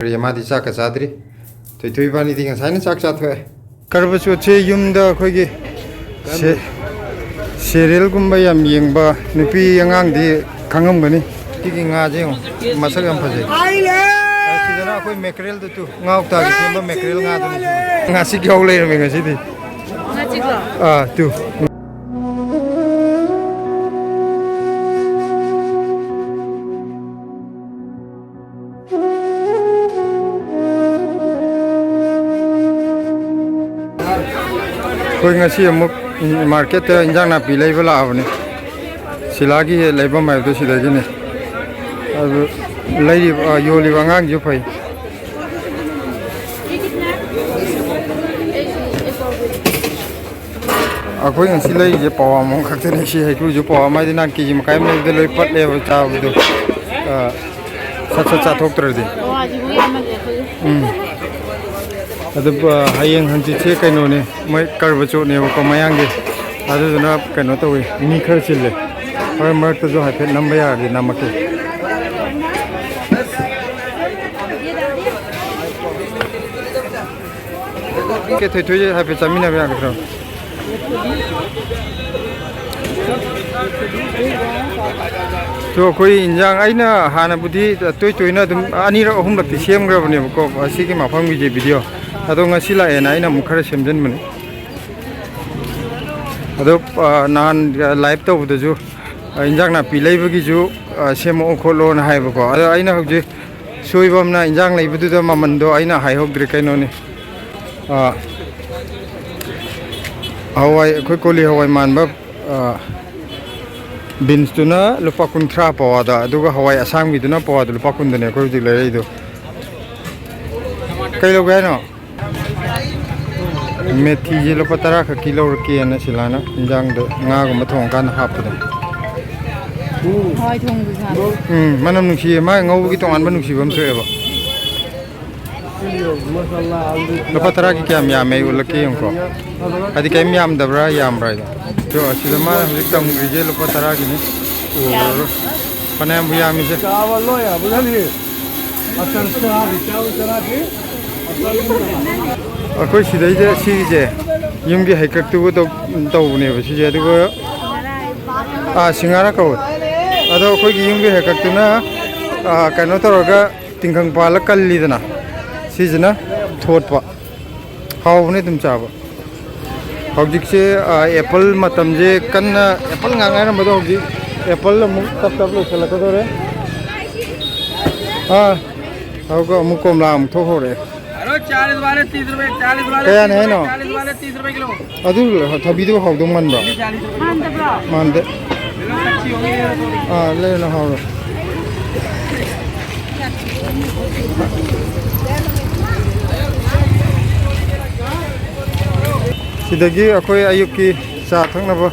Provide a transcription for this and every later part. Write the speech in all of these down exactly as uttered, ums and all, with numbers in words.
ꯀꯔꯤ, ꯃꯥꯗꯤ ꯆꯥꯛꯀ ꯆꯥꯗ꯭ꯔꯤ꯫ ꯊꯣꯏꯊꯣꯏ ꯏꯕꯥꯅꯤꯗꯤ ꯉꯁꯥꯏꯅ ꯆꯥꯛ ꯆꯥꯊꯣꯛꯑꯦ꯫ ꯀꯔꯕ ꯆꯣꯠꯁꯦ ꯌꯨꯝꯗ ꯑꯩꯈꯣꯏꯒꯤ ꯁꯦ-, ꯁꯦꯔꯤꯌꯦꯜꯒꯨꯝꯕ ꯌꯥꯝ ꯌꯦꯡꯕ ꯅꯨꯄꯤ ꯑꯉꯥꯡꯗꯤ ꯈꯪꯉꯝꯒꯅꯤ꯫ ꯁꯤꯒꯤ ꯉꯥꯁꯦ ꯌꯦꯡꯉꯣ, ꯃꯁꯛ ꯌꯥꯝ ꯐꯖꯩ꯫ ꯑꯁꯤꯗꯅ ꯑꯩꯈꯣꯏ ꯃꯦꯀꯔꯦꯜꯗꯨ ꯇꯨ, ꯉꯥ ꯀꯧꯇꯥꯒꯤ ꯁꯦꯝꯕ ꯃꯦꯀꯔꯦꯜ ꯉꯥꯗꯨꯅꯤ꯫ ꯉꯥꯁꯤ ꯀꯤꯍꯧ ꯂꯩꯔꯝꯃꯦ ꯉꯁꯤꯗꯤ꯫ ꯉꯥꯆꯤꯛꯂꯣ? ꯑꯥ, ꯇꯨ꯫ ꯑꯩꯈꯣꯏ ꯉꯁꯤ ꯑꯃꯨꯛ ꯃꯥꯔꯀꯦꯠꯇ ꯏꯟꯖꯥꯡ ꯅꯥꯄꯤ ꯂꯩꯕ ꯂꯥꯛꯑꯕꯅꯤ꯫ ꯁꯤꯂꯥꯒꯤ ꯂꯩꯐꯝ ꯍꯥꯏꯕꯗꯣ ꯁꯤꯗꯒꯤꯅꯤ꯫ ꯑꯗꯨ ꯂꯩꯔꯤꯕ, ꯑ, ꯌꯣꯜꯂꯤꯕ ꯑꯉꯥꯡꯁꯨ ꯐꯩ꯫ ꯑꯩꯈꯣꯏ ꯉꯁꯤ ꯂꯩꯔꯤꯁꯦ ꯄꯋꯥ ꯃꯑꯣꯡ ꯈꯛꯇꯅꯤ꯫ ꯁꯤ ꯍꯩꯀ꯭ꯔꯨꯁꯨ ꯄꯋꯥ ꯑꯃ ꯍꯥꯏꯗꯤ ꯅꯍꯥꯟ ꯀꯦ ꯖꯤ ꯃꯈꯥꯏ ꯑꯃ ꯂꯩꯕꯗ ꯂꯣꯏ ꯄꯠꯂꯦꯕ ꯆꯥꯕꯗꯣ꯫ ꯑ, ꯁꯠ ꯁꯠ ꯆꯥꯊꯣꯛꯇ꯭ꯔꯗꯤ꯫ ꯄꯋꯥꯁꯤꯕꯨ ꯌꯥꯝꯃꯜꯂꯦ ꯑꯩꯈꯣꯏꯒꯤ꯫ ꯎꯝ꯫ ꯑꯗꯨ, ꯑ, ꯍꯌꯦꯡ ꯍꯪꯆꯤꯠꯁꯦ ꯀꯩꯅꯣꯅꯦ, ꯃꯣꯏ ꯀꯔꯕ ꯆꯣꯠꯅꯦꯕꯀꯣ ꯃꯌꯥꯡꯒꯤ꯫ ꯑꯗꯨꯗꯨꯅ ꯀꯩꯅꯣ ꯇꯧꯋꯤ, ꯃꯤ ꯈꯔ ꯆꯤꯜꯂꯦ꯫ ꯍꯣꯔꯦꯟ ꯃꯔꯛꯇꯁꯨ ꯍꯥꯏꯐꯦꯠ ꯅꯝꯕ ꯌꯥꯔꯗꯤ ꯅꯝꯃꯛꯀꯦ꯫ ꯀꯦ ꯊꯣꯏꯊꯣꯏꯁꯦ ꯍꯥꯏꯐꯦꯠ ꯆꯥꯃꯤꯟꯅꯕ ꯌꯥꯒꯗ꯭ꯔꯣ? ꯁꯣ, ꯑꯩꯈꯣꯏ ꯏꯟꯖꯥꯡ ꯑꯩꯅ ꯍꯥꯟꯅꯕꯨꯗꯤ ꯇꯣꯏ ꯇꯣꯏꯅ ꯑꯗꯨꯝ ꯑꯅꯤꯔꯛ ꯑꯍꯨꯝꯂꯛꯇꯤ ꯁꯦꯝꯈ꯭ꯔꯕꯅꯦꯕꯀꯣ, ꯑꯁꯤꯒꯤ ꯃꯐꯝꯒꯤꯁꯦ ꯚꯤꯗꯤꯑꯣ꯫ ꯑꯗꯣ ꯉꯁꯤ ꯂꯥꯛꯑꯦꯅ ꯑꯩꯅ ꯑꯃꯨꯛ ꯈꯔ ꯁꯦꯝꯖꯤꯟꯕꯅꯤ꯫ ꯑꯗꯣ, ꯑ, ꯅꯍꯥꯟ ꯂꯥꯏꯚ ꯇꯧꯕꯗꯁꯨ, ꯑ, ꯏꯟꯖꯥꯡ ꯅꯥꯄꯤ ꯂꯩꯕꯒꯤꯁꯨ, ꯑ, ꯁꯦꯝꯃꯛꯑꯣ ꯈꯣꯠꯂꯣꯅ ꯍꯥꯏꯕꯀꯣ꯫ ꯑꯗꯣ ꯑꯩꯅ ꯍꯧꯖꯤꯛ ꯁꯣꯏꯕ ꯑꯃꯅ ꯏꯟꯖꯥꯡ ꯂꯩꯕꯗꯨꯗ ꯃꯃꯟꯗꯣ ꯑꯩꯅ ꯍꯥꯏꯍꯧꯗ꯭ꯔꯦ ꯀꯩꯅꯣꯅꯤ꯫ ꯑ, ꯍꯋꯥꯏ, ꯑꯩꯈꯣꯏ ꯀꯣꯂꯤ ꯍꯋꯥꯏ ꯃꯥꯟꯕ, ꯑ, ꯕꯤꯟꯁꯇꯨꯅ ꯂꯨꯄꯥ ꯀꯨꯟꯊ꯭ꯔꯥ ꯄꯋꯥꯗ, ꯑꯗꯨꯒ ꯍꯋꯥꯏ ꯑꯁꯥꯡꯕꯤꯗꯨꯅ ꯄꯋꯥꯗ ꯂꯨꯄꯥ ꯀꯨꯟꯗꯅꯦ ꯑꯩꯈꯣꯏ ꯍꯧꯖꯤꯛ ꯂꯩꯔꯛꯏꯗꯣ꯫ ꯀꯩ ꯂꯧꯒꯦ ꯍꯥꯏꯅꯣ? ꯃꯦꯊꯤꯁꯦ ꯂꯨꯄꯥ ꯇꯔꯥ ꯈꯛꯀꯤ ꯂꯧꯔꯛꯀꯦꯅ ꯁꯤꯂꯥꯅ ꯏꯟꯖꯥꯡꯗ ꯉꯥꯒꯨꯝꯕ ꯊꯣꯡꯉꯀꯥꯟꯗ ꯍꯥꯞꯄꯗꯣ꯫ ꯍꯋꯥꯏ ꯊꯣꯡꯕꯁꯨ ꯍꯥꯞꯄꯦ꯫ ꯎꯝ, ꯃꯅꯝ ꯅꯨꯡꯁꯤꯌꯦ꯫ ꯃꯥ ꯉꯧꯕꯒꯤ ꯇꯣꯉꯥꯟꯕ ꯅꯨꯡꯁꯤꯕ ꯑꯃ ꯊꯣꯛꯑꯦꯕ꯫ ꯂꯨꯄꯥ ꯇꯔꯥꯒꯤ ꯀꯌꯥꯝ ꯌꯥꯝꯃꯦ ꯑꯩ ꯎꯠꯂꯛꯀꯦ ꯌꯦꯡꯉꯨꯀꯣ꯫ ꯍꯥꯏꯗꯤ ꯀꯔꯤꯝ ꯌꯥꯝꯗꯕ꯭ꯔꯥ ꯌꯥꯝꯕ꯭ꯔꯥ ꯍꯥꯏꯗꯣ꯫ ꯑꯗꯣ ꯑꯁꯤꯗ ꯃꯥꯅ ꯍꯧꯖꯤꯛ ꯇꯝꯈ꯭ꯔꯤꯁꯦ ꯂꯨꯄꯥ ꯇꯔꯥꯒꯤꯅꯤ꯫ ꯎꯔꯔꯣꯏ꯫ ꯐꯅꯌꯥꯝꯕꯨ ꯌꯥꯝꯃꯤꯁꯦ꯫ ꯑꯆꯥꯔꯁꯨ ꯍꯥꯞꯄꯤ, ꯆꯥꯎ, ꯆꯥꯔꯥꯒꯤ꯫ ꯑꯩꯈꯣꯏ ꯁꯤꯗꯩꯗ ꯁꯤꯒꯤꯁꯦ ꯌꯨꯝꯒꯤ ꯍꯩꯀꯛꯇꯨꯒ ꯇꯧ-, ꯇꯧꯕꯅꯦꯕ ꯁꯤꯁꯦ꯫ ꯑꯗꯨꯒ, ꯑꯥ, ꯁꯤꯡꯍꯥꯔ ꯀꯧꯋꯦ꯫ ꯑꯗꯣ ꯑꯩꯈꯣꯏꯒꯤ ꯌꯨꯝꯒꯤ ꯍꯩꯀꯛꯇꯨꯅ, ꯑꯥ, ꯀꯩꯅꯣ ꯇꯧꯔꯒ ꯇꯤꯡꯈꯪ ꯄꯥꯜꯂ ꯀꯜꯂꯤꯗꯅ, ꯁꯤꯁꯤꯅ ꯊꯣꯠꯄ꯫ ꯍꯥꯎꯕꯅꯦ ꯑꯗꯨꯝ ꯆꯥꯕ꯫ ꯍꯧꯖꯤꯛꯁꯦ, ꯑꯥ, ꯑꯦꯄꯜ ꯃꯇꯝꯁꯦ ꯀꯟꯅ, ꯑꯦꯄꯜ ꯉꯥꯛ ꯉꯥꯏꯔꯝꯕꯗꯣ ꯍꯧꯖꯤꯛ ꯑꯦꯄꯜ ꯑꯃꯨꯛ ꯇꯞ ꯇꯞ ꯂꯣꯏꯁꯤꯜꯂꯛꯀꯗꯧꯔꯦ꯫ ꯑꯥ, ꯑꯗꯨꯒ ꯑꯃꯨꯛ ꯀꯣꯝꯂꯥ ꯑꯃꯨꯛ ꯊꯣꯛꯍꯧꯔꯦ꯫ अरे चालीस वाले तीस रुपए, चालीस वाले कया नहीं तीस रुपए, ना? चालीस वाले तीस रुपए किलो। ꯑꯗꯨ ꯊꯕꯤꯗꯨ ꯍꯥꯎꯗꯧ ꯃꯥꯟꯕ꯭ꯔꯣ? ꯃꯥꯟꯗꯦ꯫ ꯑꯥ, ꯂꯩꯔꯅ ꯍꯥꯎꯔꯣ꯫ ꯁꯤꯗꯒꯤ ꯑꯩꯈꯣꯏ ꯑꯌꯨꯛꯀꯤ ꯆꯥ ꯊꯛꯅꯕ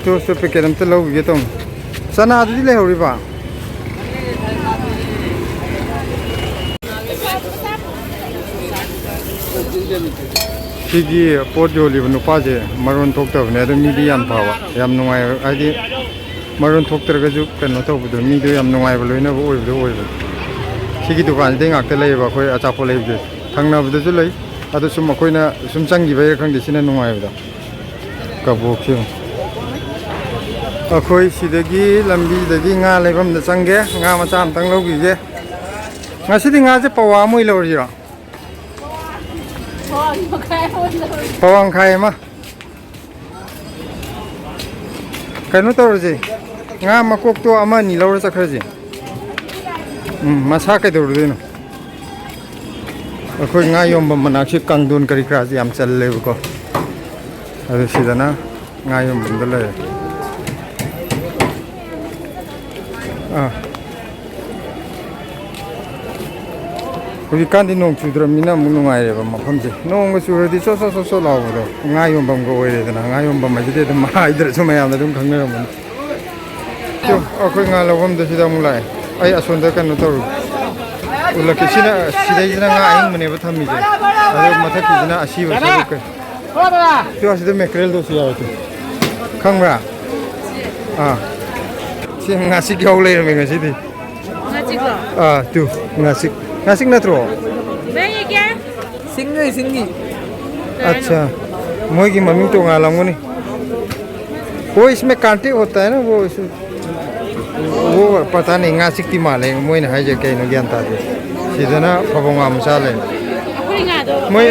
ꯇꯣꯁꯇꯣ ꯄꯦꯀꯦꯠ ꯑꯝꯇ ꯂꯧꯈꯤꯒꯦ ꯇꯧꯅꯤ꯫ ꯆꯅꯥꯗꯨꯗꯤ ꯂꯩꯍꯧꯔꯤꯕ? ꯁꯤꯒꯤ ꯄꯣꯠ ꯌꯣꯜꯂꯤꯕ ꯅꯨꯄꯥꯁꯦ ꯃꯔꯣꯟ ꯊꯣꯛꯇꯕꯅꯦ, ꯑꯗꯨ ꯃꯤꯗꯤ ꯌꯥꯝ ꯐꯕ, ꯌꯥꯝ ꯅꯨꯡꯉꯥꯏ, ꯍꯥꯏꯗꯤ ꯃꯔꯣꯟ ꯊꯣꯛꯇ꯭ꯔꯒꯁꯨ ꯀꯩꯅꯣ ꯇꯧꯕꯗꯣ, ꯃꯤꯗꯣ ꯌꯥꯝ ꯅꯨꯡꯉꯥꯏꯕ ꯂꯣꯏꯅꯕ ꯑꯣꯏꯕꯗꯣ ꯑꯣꯏꯕ꯫ ꯁꯤꯒꯤ ꯗꯨꯀꯥꯟꯁꯤꯗꯩ ꯉꯥꯛꯇ ꯂꯩꯌꯦꯕ ꯑꯩꯈꯣꯏ ꯑꯆꯥꯄꯣꯠ ꯂꯩꯕꯁꯦ꯫ ꯊꯪꯅꯕꯗꯁꯨ ꯂꯩ, ꯑꯗꯣ ꯁꯨꯝ ꯑꯩꯈꯣꯏꯅ ꯁꯨꯝ ꯆꯪꯈꯤꯕꯩꯔꯥ ꯈꯪꯗꯦ, ꯁꯤꯅ ꯅꯨꯡꯉꯥꯏꯕꯗꯣ꯫ ꯀꯕꯣꯛꯁꯦ ꯌꯦꯡꯉꯨ꯫ ꯑꯩꯈꯣꯏ ꯁꯤꯗꯒꯤ ꯂꯝꯕꯤꯗꯒꯤ ꯉꯥ ꯂꯩꯐꯝꯗ ꯆꯪꯒꯦ, ꯉꯥ ꯃꯆꯥ ꯑꯝꯇꯪ ꯂꯧꯈꯤꯒꯦ꯫ ꯉꯁꯤꯗꯤ ꯉꯥꯁꯦ ꯄꯋꯥ ꯑꯃ ꯑꯣꯏꯅ ꯂꯧꯔꯁꯤꯔꯣ? ꯄꯋꯥ ꯃꯈꯥꯏ ꯑꯃ꯫ ꯀꯩꯅꯣ ꯇꯧꯔꯁꯦ, ꯉꯥ ꯃꯀꯣꯛꯇꯣ ꯑꯃ ꯑꯅꯤ ꯂꯧꯔ ꯆꯠꯈ꯭ꯔꯁꯦ꯫ ꯎꯝ, ꯃꯁꯥ ꯀꯩꯗꯧꯔꯨꯗꯣꯏꯅꯣ? ꯑꯩꯈꯣꯏ ꯉꯥ ꯌꯣꯟꯐꯝ ꯃꯅꯥꯛꯁꯤ ꯀꯥꯡꯊꯣꯟ ꯀꯔꯤ ꯀꯔꯥꯁꯦ ꯌꯥꯝ ꯆꯜꯂꯦꯕꯀꯣ꯫ ꯑꯗꯨ ꯁꯤꯗꯅ ꯉꯥ ꯌꯣꯟꯐꯝꯗ ꯂꯩꯔꯦ꯫ ꯑꯥ꯫ ꯍꯧꯖꯤꯛꯀꯥꯟꯗꯤ ꯅꯣꯡ ꯆꯨꯗ꯭ꯔꯕꯅꯤꯅ ꯑꯃꯨꯛ ꯅꯨꯡꯉꯥꯏꯔꯦꯕ ꯃꯐꯝꯁꯦ꯫ ꯅꯣꯡꯒ ꯆꯨꯔꯗꯤ ꯆꯣꯠ ꯆꯣꯠ ꯆꯣꯠ ꯆꯣꯠ ꯂꯥꯎꯕꯗꯣ, ꯉꯥ ꯌꯣꯟꯐꯝꯒ ꯑꯣꯏꯔꯦꯗꯅ꯫ ꯉꯥ ꯌꯣꯟꯐꯝ ꯍꯥꯏꯁꯤꯗꯤ ꯑꯗꯨꯝ ꯍꯥꯏꯗ꯭ꯔꯁꯨ ꯃꯌꯥꯝꯅ ꯑꯗꯨꯝ ꯈꯪꯅꯔꯝꯃꯅꯤ꯫ ꯇꯨ, ꯑꯩꯈꯣꯏ ꯉꯥ ꯂꯧꯐꯝꯗ ꯁꯤꯗ ꯑꯃꯨꯛ ꯂꯥꯛꯑꯦ꯫ ꯑꯩ ꯑꯁꯣꯝꯗ ꯀꯩꯅꯣ ꯇꯧꯔꯨ-, ꯎꯠꯂꯛꯀꯦ꯫ ꯁꯤꯅ, ꯁꯤꯗꯩꯁꯤꯅ ꯉꯥ ꯑꯍꯤꯡꯕꯅꯦꯕ ꯊꯝꯃꯤꯁꯦ, ꯑꯗꯨꯒ ꯃꯊꯛꯀꯤꯁꯤꯅ ꯑꯁꯤꯕ ꯁꯔꯨꯛ꯫ ꯇꯨ, ꯑꯁꯤꯗ ꯃꯦꯀ꯭ꯔꯦꯜꯗꯣ ꯁꯤ ꯌꯥꯎꯔꯦ ꯇꯨ꯫ ꯈꯪꯕ꯭ꯔꯥ? ꯑꯥ꯫ ꯁꯤ ꯉꯥꯆꯤꯛ ꯌꯥꯎ ꯂꯩꯔꯝꯃꯦ ꯉꯁꯤꯗꯤ꯫ ꯉꯥꯆꯤꯛ ꯑꯥ, ꯇꯨ, ꯉꯥꯆꯤꯛ꯫ ꯉꯥꯆꯤꯛ ꯅꯠꯇ꯭ꯔꯣ? ꯁꯤꯡꯉꯤ, ꯁꯤꯡꯉꯤ꯫ ꯑꯠꯆꯥ, ꯃꯣꯏꯒꯤ ꯃꯃꯤꯡ ꯇꯣꯉꯥꯜꯂꯝꯒꯅꯤ꯫ वो इसमें कांटे होता है ना, वो इस-, वो पता नहीं, ꯉꯥꯆꯤꯛꯇꯤ ꯃꯥꯜꯂꯦ ꯃꯣꯏꯅ ꯍꯥꯏꯁꯦ, ꯀꯩꯅꯣ ꯒ꯭ꯌꯥꯟ ꯇꯥꯗꯦ꯫ ꯁꯤꯗꯅ ꯐꯕꯧ ꯉꯥ ꯃꯆꯥ ꯂꯩ꯫ ꯑꯩꯈꯣꯏ ꯉꯥꯗꯣ ꯃꯣꯏ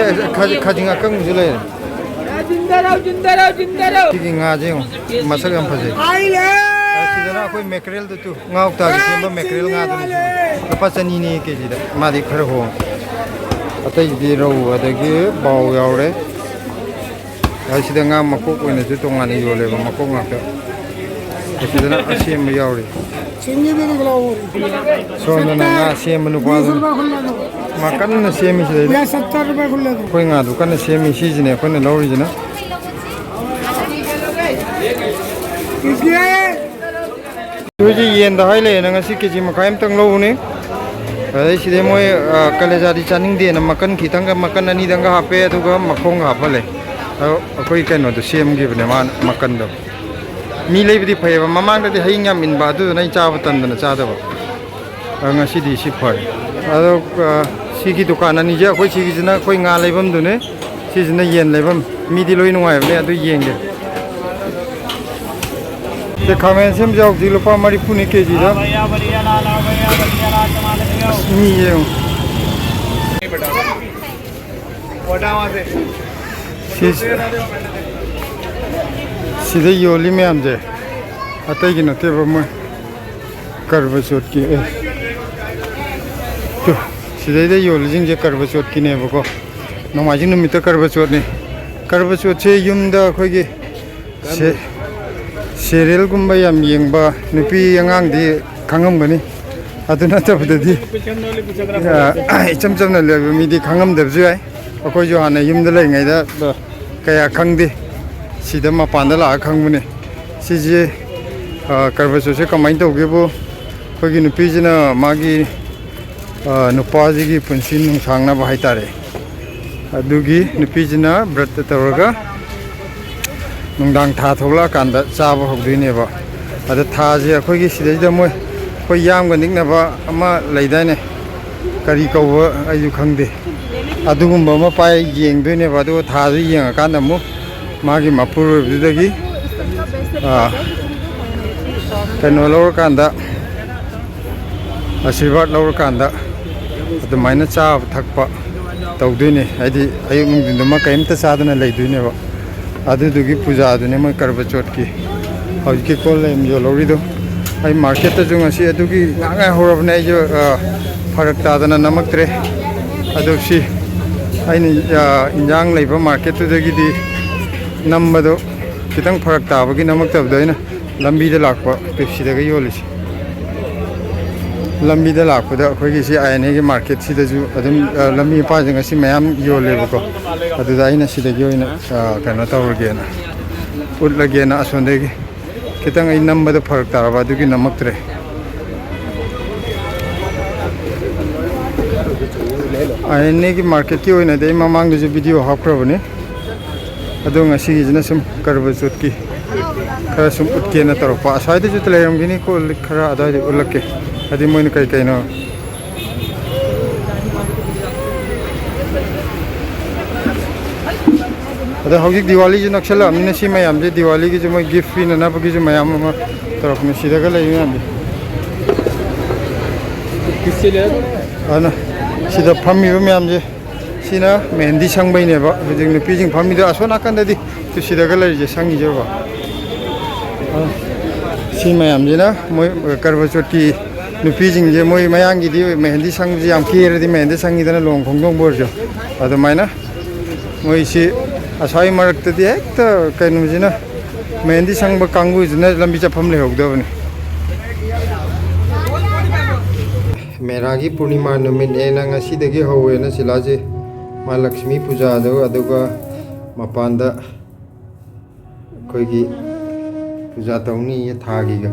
ꯈꯖꯤꯡ ꯑꯀꯪꯕꯁꯨ ꯂꯩꯔꯦ꯫ ꯁꯤꯒꯤ ꯉꯥꯁꯦ ꯌꯦꯡꯉꯣ, ꯃꯁꯛ ꯌꯥꯝ ꯐꯖꯩ꯫ ꯁꯤꯗꯅ ꯑꯩꯈꯣꯏ ꯃꯦꯀ꯭ꯔꯦꯜꯗꯨ ꯇꯨ꯫ ꯉꯥ ꯀꯧꯇꯥꯒꯤ ꯁꯦꯝꯕ ꯃꯦꯀ꯭ꯔꯦꯜ ꯉꯥꯗꯨꯅꯤ꯫ ꯂꯨꯄꯥ ꯆꯅꯤꯅꯦ ꯀꯦꯖꯤꯗ꯫ ꯃꯥꯗꯤ ꯈꯔ ꯍꯣꯡꯉꯦ꯫ ꯑꯇꯩꯗꯤ ꯔꯧ ꯑꯗꯒꯤ ꯕꯥꯎ ꯌꯥꯎꯔꯦ꯫ ꯑꯁꯤꯗ ꯉꯥ ꯃꯀꯣꯛ ꯑꯣꯏꯅꯁꯨ ꯇꯣꯉꯥꯟꯅ ꯌꯣꯜꯂꯦꯕ, ꯃꯀꯣꯛ ꯉꯥꯛꯇ꯫ ꯑꯁꯤꯗꯅ ꯑꯁꯦꯝꯕ ꯌꯥꯎꯔꯤ꯫ ꯁꯣꯝꯗꯅ ꯉꯥ ꯁꯦꯝꯕ ꯅꯨꯄꯥꯗꯨꯅ ꯃꯥ ꯀꯟꯅ ꯁꯦꯝꯃꯤ ꯁꯤꯗꯩꯗ꯫ ꯑꯩꯈꯣꯏ ꯉꯥꯗꯨ ꯀꯟꯅ ꯁꯦꯝꯃꯤ꯫ ꯁꯤꯁꯤꯅꯦ ꯑꯩꯈꯣꯏꯅ ꯂꯧꯔꯤꯁꯤꯅ꯫ ꯑꯩꯈꯣꯏꯁꯦ ꯌꯦꯟꯗ ꯍꯥꯏ ꯂꯩꯌꯦꯅ ꯉꯁꯤ ꯀꯦꯖꯤ ꯃꯈꯥꯏ ꯑꯃꯇꯪ ꯂꯧꯕꯅꯤ꯫ ꯑꯗꯩ ꯁꯤꯗꯩ ꯃꯣꯏ, ꯑ, ꯀꯂꯦꯖꯥꯗꯤ ꯆꯥꯅꯤꯡꯗꯦꯅ ꯃꯀꯟ ꯈꯤꯇꯪꯒ, ꯃꯀꯟ ꯑꯅꯤꯗꯪꯒ ꯍꯥꯞꯄꯦ, ꯑꯗꯨꯒ ꯃꯈꯣꯡꯒ ꯍꯥꯞꯍꯜꯂꯦ꯫ ꯑꯗꯣ ꯑꯩꯈꯣꯏ ꯀꯩꯅꯣꯗꯣ ꯁꯦꯝꯈꯤꯕꯅꯦ ꯃꯥꯅ, ꯃꯀꯟꯗꯣ꯫ ꯃꯤ ꯂꯩꯕꯗꯤ ꯐꯩꯌꯦꯕ, ꯃꯃꯥꯡꯗꯗꯤ ꯍꯌꯤꯡ ꯌꯥꯝ ꯏꯟꯕ, ꯑꯗꯨꯗꯨꯅ ꯑꯩ ꯆꯥꯕ ꯇꯟꯗꯅ ꯆꯥꯗꯕ꯫ ꯑ, ꯉꯁꯤꯗꯤ ꯁꯤ ꯐꯔꯦ꯫ ꯑꯗꯣ, ꯑ, ꯁꯤꯒꯤ ꯗꯨꯀꯥꯟ ꯑꯅꯤꯁꯦ, ꯑꯩꯈꯣꯏ ꯁꯤꯒꯤꯁꯤꯅ ꯑꯩꯈꯣꯏ ꯉꯥ ꯂꯩꯐꯝꯗꯨꯅꯦ, ꯁꯤꯁꯤꯅ ꯌꯦꯟ ꯂꯩꯐꯝ꯫ ꯃꯤꯗꯤ ꯂꯣꯏ ꯅꯨꯡꯉꯥꯏꯕꯅꯦ, ꯑꯗꯨ ꯌꯦꯡꯒꯦ꯫ ꯁꯤ ꯈꯥꯃꯦꯟ ꯑꯁꯤꯟꯕꯁꯦ ꯍꯧꯖꯤꯛ ꯂꯨꯄꯥ ꯃꯔꯤꯐꯨꯅꯤ ꯀꯦꯖꯤꯗ꯫ ꯑꯁ, ꯃꯤ ꯌꯦꯡꯉꯨ꯫ ꯁꯤ-, ꯁꯤꯗ ꯌꯣꯜꯂꯤ ꯃꯌꯥꯝꯁꯦ ꯑꯇꯩꯒꯤ ꯅꯠꯇꯦꯕ, ꯃꯣꯏ ꯀꯔꯕ ꯆꯣꯠꯀꯤ, ꯑꯦ, ꯇꯨ, ꯁꯤꯗꯩꯗ ꯌꯣꯜꯂꯤꯁꯤꯡꯁꯦ ꯀꯔꯕ ꯆꯣꯠꯀꯤꯅꯦꯕꯀꯣ꯫ ꯅꯣꯡꯃꯥꯏꯖꯤꯡ ꯅꯨꯃꯤꯠꯇ ꯀꯔꯕ ꯆꯣꯠꯅꯤ꯫ ꯀꯔꯕ ꯆꯣꯠꯁꯦ ꯌꯨꯝꯗ ꯑꯩꯈꯣꯏꯒꯤ ꯁꯦ-, ꯁꯦꯔꯤꯌꯦꯜꯒꯨꯝꯕ ꯌꯥꯝ ꯌꯦꯡꯕ ꯅꯨꯄꯤ ꯑꯉꯥꯡꯗꯤ ꯈꯪꯉꯝꯒꯅꯤ꯫ ꯑꯗꯨ ꯅꯠꯇꯕꯗꯗꯤ, ꯑ, ꯏꯆꯝ ꯆꯝꯅ ꯂꯩꯕ ꯃꯤꯗꯤ ꯈꯪꯉꯝꯗꯕꯁꯨ ꯌꯥꯏ꯫ ꯑꯩꯈꯣꯏꯁꯨ ꯍꯥꯟꯅ ꯌꯨꯝꯗ ꯂꯩꯔꯤꯉꯩꯗ ꯀꯌꯥ ꯈꯪꯗꯦ꯫ ꯁꯤꯗ ꯃꯄꯥꯟꯗ ꯂꯥꯛꯑ ꯈꯪꯕꯅꯦ꯫ ꯁꯤꯁꯦ, ꯑ, ꯀꯔꯕ ꯆꯣꯠꯁꯦ ꯀꯃꯥꯏꯅ ꯇꯧꯒꯦꯕꯨ, ꯑꯩꯈꯣꯏꯒꯤ ꯅꯨꯄꯤꯁꯤꯅ ꯃꯥꯒꯤ, ꯑ, ꯅꯨꯄꯥꯁꯤꯒꯤ ꯄꯨꯟꯁꯤ ꯅꯨꯡꯁꯥꯡꯅꯕ ꯍꯥꯏꯇꯥꯔꯦ, ꯑꯗꯨꯒꯤ ꯅꯨꯄꯤꯁꯤꯅ ꯕ꯭ꯔꯠꯇ ꯇꯧꯔꯒ ꯅꯨꯡꯗꯥꯡ ꯊꯥ ꯊꯣꯛꯂꯛꯑꯀꯥꯟꯗ ꯆꯥꯕ ꯍꯧꯗꯣꯏꯅꯦꯕ꯫ ꯑꯗ ꯊꯥꯁꯦ ꯑꯩꯈꯣꯏꯒꯤ ꯁꯤꯗꯩꯗ ꯃꯣꯏ ꯑꯩꯈꯣꯏ ꯌꯥꯝꯒ ꯅꯤꯛꯅꯕ ꯑꯃ ꯂꯩꯗꯥꯏꯅꯦ, ꯀꯔꯤ ꯀꯧꯕ ꯑꯩꯁꯨ ꯈꯪꯗꯦ꯫ ꯑꯗꯨꯒꯨꯝꯕ ꯑꯃ ꯄꯥꯏ ꯌꯦꯡꯗꯣꯏꯅꯦꯕ꯫ ꯑꯗꯨꯒ ꯊꯥꯗꯨ ꯌꯦꯡꯉꯀꯥꯟꯗ ꯑꯃꯨꯛ ꯃꯥꯒꯤ ꯃꯄꯨꯔꯣꯏꯕꯗꯨꯗꯒꯤ, ꯑꯥ, ꯀꯩꯅꯣ ꯂꯧꯔꯀꯥꯟꯗ, ꯑꯥꯁꯤꯔꯕꯥꯗ ꯂꯧꯔꯀꯥꯟꯗ ꯑꯗꯨꯃꯥꯏꯅ ꯆꯥꯕ ꯊꯛꯄ ꯇꯧꯗꯣꯏꯅꯦ꯫ ꯍꯥꯏꯗꯤ ꯑꯌꯨꯛ ꯅꯨꯡꯊꯤꯟꯗꯨꯃ ꯀꯔꯤꯝꯇ ꯆꯥꯗꯅ ꯂꯩꯗꯣꯏꯅꯦꯕ꯫ ꯑꯗꯨꯗꯨꯒꯤ ꯄꯨꯖꯥꯗꯨꯅꯦ ꯃꯣꯏ ꯀꯔꯕ ꯆꯣꯠꯀꯤ ꯍꯧꯖꯤꯛꯀꯤ ꯀꯣꯜ ꯂꯩ ꯌꯣꯜꯍꯧꯔꯤꯗꯣ꯫ ꯑꯩ ꯃꯥꯔꯀꯦꯠꯇꯁꯨ ꯉꯁꯤ ꯑꯗꯨꯒꯤ ꯉꯥꯛ ꯉꯥꯏꯍꯧꯔꯕꯅꯦ꯫ ꯑꯩꯁꯨ, ꯑ, ꯐꯔꯛ ꯇꯥꯗꯅ ꯅꯝꯃꯛꯇ꯭ꯔꯦ꯫ ꯑꯗꯣ ꯁꯤ ꯑꯩꯅ, ꯑ, ꯏꯟꯖꯥꯡ ꯂꯩꯕ ꯃꯥꯔꯀꯦꯠꯇꯨꯗꯒꯤꯗꯤ ꯅꯝꯕꯗꯣ ꯈꯤꯇꯪ ꯐꯔꯛ ꯇꯥꯕꯒꯤ ꯅꯝꯃꯛꯇꯕꯗꯣ ꯑꯩꯅ꯫ ꯂꯝꯕꯤꯗ ꯂꯥꯛꯄ ꯄꯦꯞꯁꯤꯗꯒ ꯌꯣꯜꯂꯤꯁꯦ꯫ ꯂꯝꯕꯤꯗ ꯂꯥꯛꯄꯗ ꯑꯩꯈꯣꯏꯒꯤ ꯁꯤ ꯑꯥꯏ ꯑꯦꯟ ꯑꯦꯒꯤ ꯃꯥꯔꯀꯦꯠꯁꯤꯗꯁꯨ ꯑꯗꯨꯝ, ꯑ, ꯂꯝꯕꯤ ꯃꯄꯥꯟꯁꯦ ꯉꯁꯤ ꯃꯌꯥꯝ ꯌꯣꯜꯂꯦꯕꯀꯣ꯫ ꯑꯗꯨꯗ ꯑꯩꯅ ꯁꯤꯗꯒꯤ ꯑꯣꯏꯅ, ꯑ, ꯀꯩꯅꯣ ꯇꯧꯔꯒꯦꯅ, ꯎꯠꯂꯒꯦꯅ ꯑꯁꯣꯝꯗꯒꯤ꯫ ꯈꯤꯇꯪ ꯑꯩ ꯅꯝꯕꯗ ꯐꯔꯛ ꯇꯥꯔꯕ ꯑꯗꯨꯒꯤ ꯅꯝꯃꯛꯇ꯭ꯔꯦ꯫ ꯑꯥꯏ ꯑꯦꯟ ꯑꯦꯒꯤ ꯃꯥꯔꯀꯦꯠꯀꯤ ꯑꯣꯏꯅꯗꯤ ꯑꯩ ꯃꯃꯥꯡꯗꯁꯨ ꯚꯤꯗꯤꯑꯣ ꯍꯥꯞꯈ꯭ꯔꯕꯅꯤ꯫ ꯑꯗꯣ ꯉꯁꯤꯒꯤꯁꯤꯅ ꯁꯨꯝ ꯀꯔꯕ ꯆꯣꯠꯀꯤ ꯈꯔ ꯁꯨꯝ ꯎꯠꯀꯦꯅ ꯇꯧꯔꯛꯄ꯫ ꯑꯁ꯭ꯋꯥꯏꯗꯁꯨ ꯂꯩꯔꯝꯒꯅꯤꯀꯣ, ꯈꯔ ꯑꯗꯨꯋꯥꯏꯗ ꯎꯠꯂꯛꯀꯦ꯫ ꯍꯥꯏꯗꯤ ꯃꯣꯏꯅ ꯀꯩ ꯀꯩꯅꯣ꯫ ꯑꯗꯣ ꯍꯧꯖꯤꯛ ꯗꯤꯋꯥꯂꯤꯁꯨ ꯅꯛꯁꯜꯂꯛꯑꯕꯅꯤꯅ ꯁꯤ ꯃꯌꯥꯝꯁꯦ ꯗꯤꯋꯥꯂꯤꯒꯤꯁꯨ ꯃꯣꯏ ꯒꯤꯐ ꯄꯤꯅꯅꯕꯒꯤꯁꯨ ꯃꯌꯥꯝ ꯑꯃ ꯇꯧꯔꯛꯄꯅꯤ꯫ ꯁꯤꯗꯒ ꯂꯩ ꯃꯌꯥꯝꯁꯦ꯫ ꯑꯗꯨꯅ ꯁꯤꯗ ꯐꯝꯃꯤꯕ ꯃꯌꯥꯝꯁꯦ, ꯁꯤꯅ ꯃꯦꯍꯦꯟꯗꯤ ꯁꯪꯕꯩꯅꯦꯕ꯫ ꯍꯧꯖꯤꯛ ꯅꯨꯄꯤꯁꯤꯡ ꯐꯝꯃꯤꯗꯣ ꯑꯁꯣꯝ ꯅꯥꯀꯟꯗꯗꯤ ꯇꯨ ꯁꯤꯗꯒ ꯂꯩꯔꯤꯁꯦ ꯁꯪꯉꯤꯁꯦ ꯕꯕꯥ꯫ ꯑ, ꯁꯤ ꯃꯌꯥꯝꯁꯤꯅ ꯃꯣꯏ ꯀꯔꯕ ꯆꯣꯠꯀꯤ ꯅꯨꯄꯤꯁꯤꯡꯁꯦ, ꯃꯣꯏ ꯃꯌꯥꯡꯒꯤꯗꯤ ꯃꯦꯍꯦꯟꯗꯤ ꯁꯪꯕꯁꯤ ꯌꯥꯝ ꯀꯦꯔꯗꯤ ꯃꯦꯍꯦꯟꯗꯤ ꯁꯪꯉꯤꯗꯅ ꯂꯨꯍꯣꯡ ꯈꯣꯡꯗꯣꯡꯕ ꯑꯣꯏꯔꯁꯨ꯫ ꯑꯗꯨꯃꯥꯏꯅ ꯃꯣꯏꯁꯤ ꯑꯁ꯭ꯋꯥꯏ ꯃꯔꯛꯇꯗꯤ ꯍꯦꯛꯇ ꯀꯩꯅꯣꯁꯤꯅ ꯃꯦꯍꯦꯟꯗꯤ ꯁꯪꯕ ꯀꯥꯡꯕꯨꯁꯤꯅ ꯂꯝꯕꯤ ꯆꯠꯐꯝ ꯂꯩꯍꯧꯗꯕꯅꯤ꯫ ꯃꯦꯔꯥꯒꯤ ꯄꯨꯔꯅꯤꯃꯥ ꯅꯨꯃꯤꯠꯅꯦꯅ ꯉꯁꯤꯗꯒꯤ ꯍꯧꯋꯦꯅ ꯁꯤꯂꯥꯁꯦ ꯃꯥ ꯂꯛꯁꯃꯤ ꯄꯨꯖꯥꯗꯣ, ꯑꯗꯨꯒ ꯃꯄꯥꯟꯗ ꯑꯩꯈꯣꯏꯒꯤ ꯄꯨꯖꯥ ꯇꯧꯅꯤꯌꯦ ꯊꯥꯒꯤꯒ꯫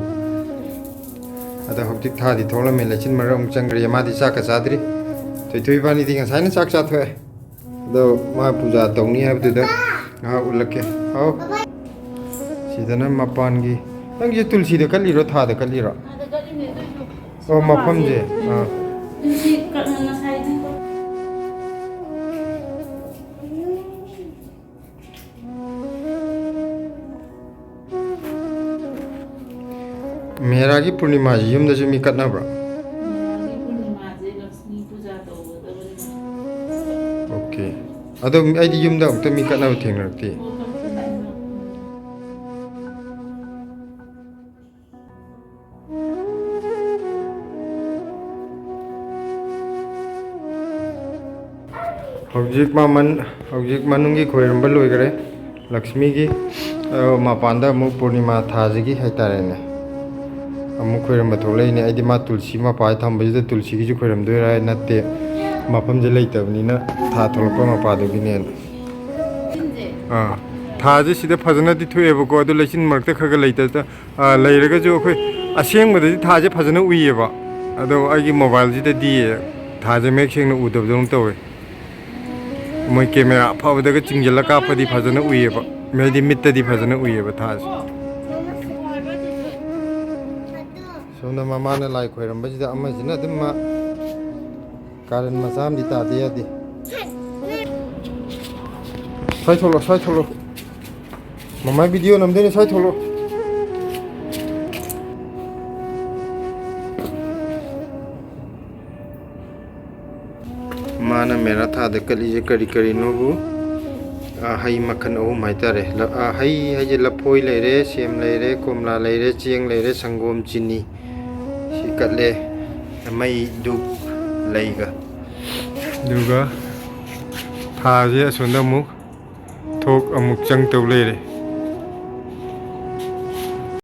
ꯑꯗꯣ ꯍꯧꯖꯤꯛ ꯊꯥꯗꯤ ꯊꯣꯛꯂꯝꯃꯦ, ꯂꯩꯆꯤꯟ ꯃꯔꯛ ꯑꯃꯨꯛ ꯆꯪꯈ꯭ꯔꯦ꯫ ꯃꯥꯗꯤ ꯆꯥꯛꯀ ꯆꯥꯗ꯭ꯔꯤ꯫ ꯊꯣꯏꯊꯣꯏ ꯏꯕꯥꯅꯤꯗꯤ ꯉꯁꯥꯏꯅ ꯆꯥꯛ ꯆꯥꯊꯣꯛꯑꯦ꯫ ꯑꯗꯣ ꯃꯥ ꯄꯨꯖꯥ ꯇꯧꯅꯤ ꯍꯥꯏꯕꯗꯨꯗ ꯉꯥꯏꯍꯥꯛ ꯎꯠꯂꯛꯀꯦ꯫ ꯍꯥꯎ꯫ ꯁꯤꯗꯅ ꯃꯄꯥꯟꯒꯤ, ꯅꯪꯁꯦ ꯇꯨꯜꯁꯤꯗ ꯀꯠꯂꯤꯔꯣ, ꯊꯥꯗ ꯀꯠꯂꯤꯔꯣ? ꯊꯥꯗ ꯀꯠꯂꯤꯅꯦ, ꯑꯗꯨꯏꯁꯨ ꯑꯣ, ꯃꯐꯝꯁꯦ꯫ ꯑꯥ꯫ ꯑꯗꯨꯗꯤ ꯀ-, ꯉꯁꯥꯏꯗꯤ ꯃꯦꯔꯥꯒꯤ ꯄꯨꯔꯅꯤꯃꯥꯁꯤ ꯌꯨꯝꯗꯁꯨ ꯃꯤ ꯀꯠꯅꯕ꯭ꯔꯣ? ꯃꯦꯔꯥꯒꯤ ꯄꯨꯔꯅꯤꯃꯥꯁꯦ ꯂꯛꯁꯃꯤ ꯄꯨꯖꯥ ꯇꯧꯒꯗꯕꯅꯤ꯫ ꯑꯣꯀꯦ꯫ ꯑꯗꯣ ꯑꯩꯗꯤ ꯌꯨꯝꯗ ꯑꯃꯨꯛꯇ ꯃꯤ ꯀꯠꯅꯕ ꯊꯦꯡꯅꯔꯛꯇꯦ꯫ ꯑꯣ, ꯂꯛꯁꯃꯤ꯫ ꯍꯧꯖꯤꯛ ꯃꯃꯟ, ꯍꯧꯖꯤꯛ ꯃꯅꯨꯡꯒꯤ ꯈꯣꯏꯔꯝꯕ ꯂꯣꯏꯈꯔꯦ꯫ ꯂꯛꯁꯃꯤꯒꯤ, ꯑ, ꯃꯄꯥꯟꯗ ꯑꯃꯨꯛ ꯄꯨꯔꯅꯤꯃꯥ ꯊꯥꯁꯤꯒꯤ ꯍꯥꯏꯇꯥꯔꯦꯅꯦ, ꯑꯃꯨꯛ ꯈꯣꯏꯔꯝꯕ ꯊꯣꯛꯂꯛꯏꯅꯦ꯫ ꯑꯩꯗꯤ ꯃꯥ ꯇꯨꯜꯁꯤ ꯃꯄꯥ ꯊꯝꯕꯁꯤꯗ ꯇꯨꯜꯁꯤꯒꯤꯁꯨ ꯈꯣꯏꯔꯝꯗꯣꯏꯔꯥ ꯍꯥꯏ ꯅꯠꯇꯦ, ꯃꯐꯝꯁꯦ ꯂꯩꯇꯕꯅꯤꯅ ꯊꯥ ꯊꯣꯛꯂꯛꯄ ꯃꯄꯥꯗꯨꯒꯤꯅꯦꯅ꯫ ꯑꯥ, ꯊꯥꯁꯦ ꯁꯤꯗ ꯐꯖꯅꯗꯤ ꯊꯣꯛꯑꯦꯕꯀꯣ, ꯑꯗꯨ ꯂꯩꯆꯤꯟ ꯃꯔꯛꯇ ꯈꯔ ꯈꯔ ꯂꯩꯇ-, ꯑꯥ, ꯂꯩꯔꯒꯁꯨ ꯑꯩꯈꯣꯏ ꯑꯁꯦꯡꯕꯗꯗꯤ ꯊꯥꯁꯦ ꯐꯖꯅ ꯎꯏꯌꯦꯕ, ꯑꯗꯣ ꯑꯩꯒꯤ ꯃꯣꯕꯥꯏꯜꯁꯤꯗꯗꯤ ꯊꯥꯁꯦ ꯃꯌꯦꯛ ꯁꯦꯡꯅ ꯎꯗꯕꯗꯧꯅ ꯇꯧꯋꯦ꯫ ꯃꯣꯏ ꯀꯦꯃꯦꯔꯥ ꯑꯐꯕꯗꯒ ꯆꯤꯡꯁꯤꯜꯂ ꯀꯥꯞꯄꯗꯤ ꯐꯖꯅ ꯎꯏꯌꯦꯕ, ꯍꯥꯏꯗꯤ ꯃꯤꯠꯇꯗꯤ ꯐꯖꯅ ꯎꯏꯌꯦꯕ ꯊꯥꯁꯦ꯫ ꯁꯣꯝꯗ ꯃꯃꯥꯅ ꯂꯥꯏ ꯈꯣꯏꯔꯝꯕꯁꯤꯗ ꯑꯃꯁꯤꯅ ꯑꯗꯨꯝ ꯃꯥ ꯀꯥꯔꯟ ꯃꯆꯥ ꯑꯃꯗꯤ ꯇꯥꯗ ꯌꯥꯗꯦ꯫ ꯁ꯭ꯋꯥꯏ ꯊꯣꯛꯂꯣ, ꯁ꯭ꯋꯥꯏ ꯊꯣꯛꯂꯣ꯫ ꯃꯃꯥꯏ ꯚꯤꯗꯤꯑꯣ ꯅꯝꯗꯣꯏꯅꯦ, ꯁ꯭ꯋꯥꯏ ꯊꯣꯛꯂꯣ꯫ ꯃꯥꯅ ꯃꯦꯔꯥ ꯊꯥꯗ ꯀꯠꯂꯤꯁꯦ ꯀꯔꯤ ꯀꯔꯤꯅꯣꯕꯨ, ꯑꯥ, ꯍꯩ ꯃꯈꯜ ꯑꯍꯨꯝ ꯍꯥꯏꯇꯥꯔꯦ꯫ ꯂ-, ꯑꯥ, ꯍꯩ ꯍꯥꯏꯁꯦ ꯂꯐꯣꯏ ꯂꯩꯔꯦ, ꯁꯦꯝ ꯂꯩꯔꯦ, ꯀꯣꯝꯂꯥ ꯂꯩꯔꯦ, ꯆꯦꯡ ꯂꯩꯔꯦ, ꯁꯪꯒꯣꯝ, ꯆꯤꯅꯤ꯫ ꯁꯤ ꯀꯠꯂꯦ꯫ ꯃꯩ, ꯙꯨꯞ, ꯂꯩꯒ꯫ ꯑꯗꯨꯒ ꯊꯥꯁꯦ ꯑꯁꯣꯝꯗ ꯑꯃꯨꯛ ꯊꯣꯛ ꯑꯃꯨꯛ ꯆꯪ ꯇꯧ ꯂꯩꯔꯦ꯫